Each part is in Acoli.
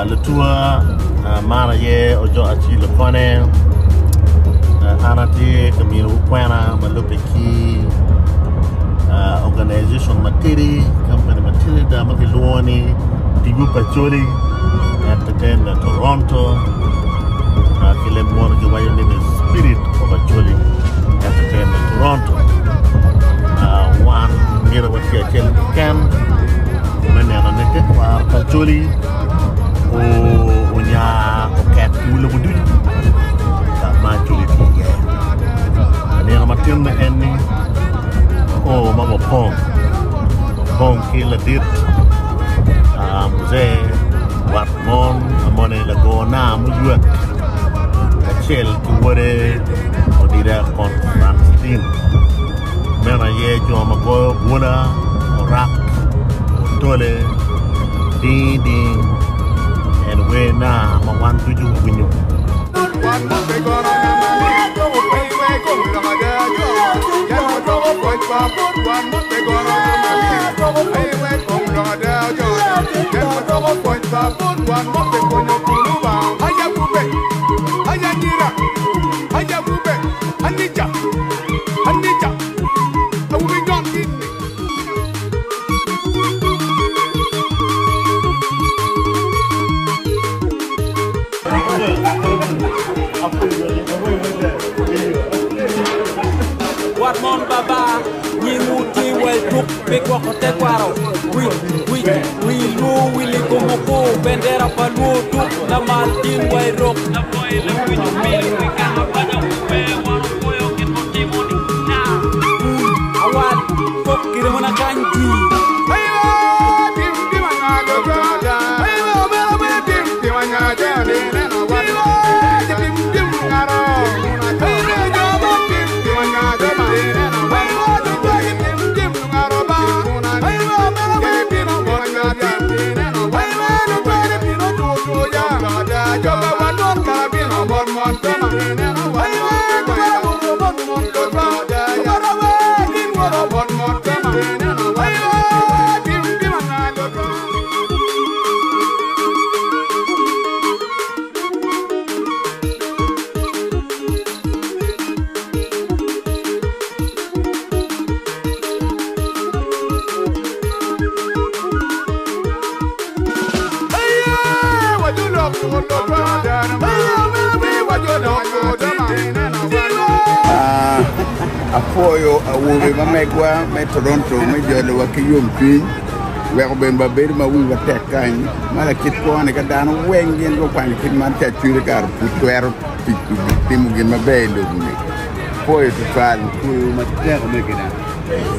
Lutuwa man aye ojo acil okone an atye ka minowu kwena ma lubbe ki organization matidi kampani matidi adada ma kilwongo ni Tipo pa Acholi Entertainment Toronto ki leb munu giwaco ni The Spirit of Acholi Entertainment Toronto wan myero watye acel keken me neno ni tekwaro pa Acholi onya oket i wi lobo ducu ka ma Acholi tye iye. Nino ma tinne en ni oo ma wapong wapong ki ladit muzee wat mon amoni lago nam muywek kacel ki wode Odida Constantine. Meno aye jo ma goyo bwola, orak, otole, ding ding, en wer na ma wan ducu wawinyo. Wat mon baba nyingwu tye wel tuk pi gwoko tekwaro wi wi wi luo wili gumo ku bendera pa luo tuk lamal tin wa i rok. Awal kok kiremona kany jwi. Apwoyo awobe ma megwa me Toronto me jolowa ki yomcwiny weko bene wabedo ma wiwa tek kany ma lakit kwo-ni ka dano weng gin gukwanyo kit man ca cwiny kare pud twero tic timo gin maber i lobo-ni. Apwoyo tutwal. Apwoyo matek omegina.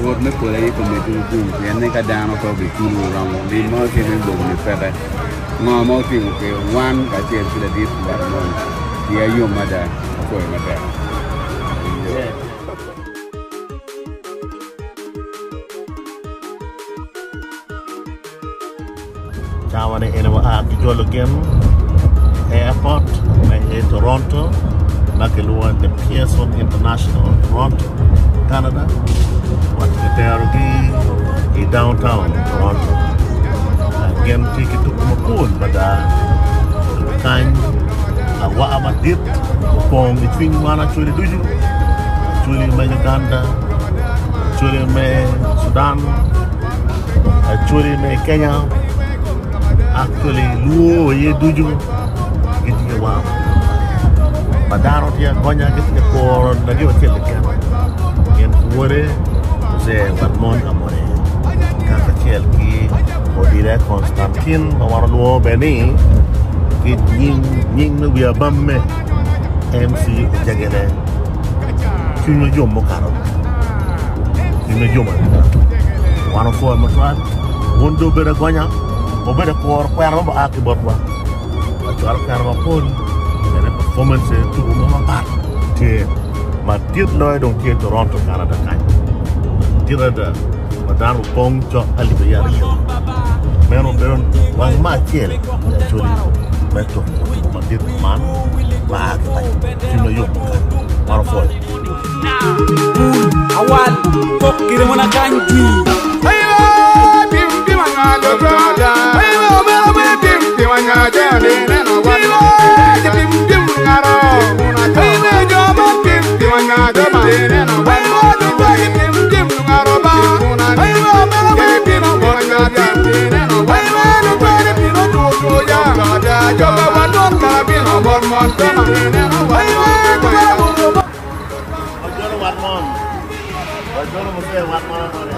Rwot me polo aye komeddiwu gum pien ni ka dano pe obiculowu romo lim mo keken i lobo-ni peke. Ngo ma wutimo pi wan kacel ki ladit wat moni? Iya yom mada, apwoyo matek. Cawa ni eni wa ki jolo gin i airport me i Toronto ma kilwongo ni Pearson International Toronto, Canada wa kiterogi i downtown Toronto. Gin tye ki tuko mapol mada kany awaka madit opong i cwiny wan Acholi ducu, Acholi me Uganda, Acholi me Sudan, Acholi me Kenya, actually luo aye ducu gitye wang ma dano tye agonya gitye ka kuro nagi acel keken gin wode Mzee Watmon Amone kacel ki Odile Constantine ma wan olwongo bene ni ki nying me wi abamme MC Ojegele cwinywa yom mukato cwinywa yom adada wan opwoyo matwal wun dong wubedo agonya wubedo ka kuro kwena ma oa ki botwa wacwalo kwena mapol bene performance tuko mo mapat tye madit loyo dong tye Toronto Canada kany madit adada ma dano opong cok alip aryo meno obedo wang me acel i Acholi me tuko tuko madit man ma a ki paco cwiny ma yom mukato wan opwoyo. Awal kok kiremona kany jwi. Wajolo wat mon. Wajolo muzee wat mon amone.